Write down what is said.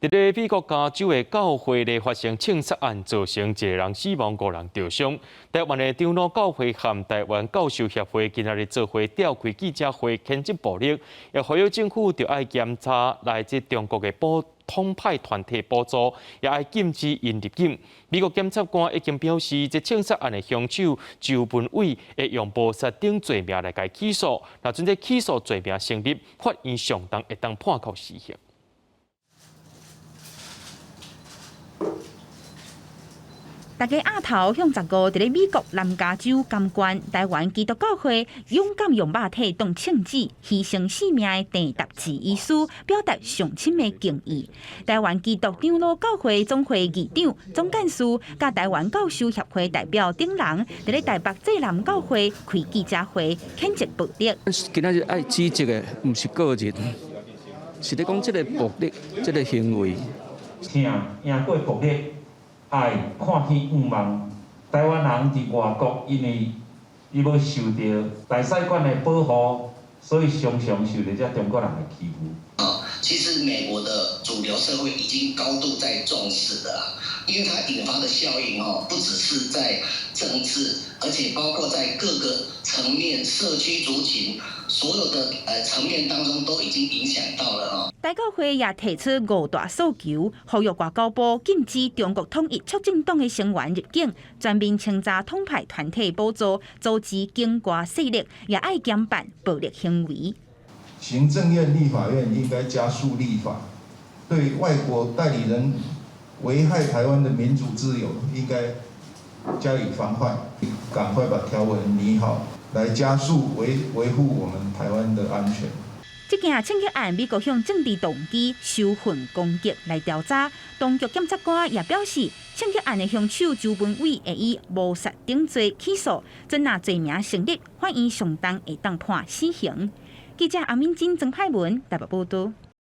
佇咧美國加州的教會咧發生槍殺案，造成一個人死亡，五人著傷。台灣的長老教會和台灣教授協會今仔日做伙召開記者會，譴責暴力，也呼籲政府著愛檢查來自中國的統派團體補助，也愛禁止𪜶入境。美國檢察官已經表示，這槍殺案的兇手周文偉會用謀殺等罪名來共起訴。若準這起訴罪名成立，法院上重會當判到死刑。大家額頭向15，佇咧美國南加州甘縣台灣基督教會勇敢用肉體擋槍子犧牲性命的鄭達智醫師，表達上深的敬意。台灣基督長老教會總會議長、總幹事，佮台灣教授協會代表等人，佇咧台北濟南教會開記者會，譴責暴力。今仔日愛指責的，毋是個人，是咧講這个暴力，這个行為。請贏過暴力。愛看見願望，台灣人佇外國，因為伊無受著大使館的保護，所以常常受著這中國人的欺負。啊，其實美國的主流社會已經高度在重視的啦，因為它引發的效應哦，不只是在政治，而且包括在各個層面、社區族群所有的層面當中，都已經影響到了哦。台教會也提出五大訴求，呼籲外交部禁止中國統一促進黨的成員入境，全面清查統派團體補助，阻止境外勢力，也愛嚴辦暴力行為。行政院、立法院應該加速立法，對外國代理人危害台灣的民主自由，應該加以防範，趕快把條文擬好，來加速維護我們台灣的安全。這件槍擊案，美國向政治動機、仇恨攻擊來調查。當局檢察官也表示，槍擊案的兇手周文偉會以謀殺等罪起訴，準若罪名成立，法院上重會當判死刑。記者阿敏珍、曾派文台北報導。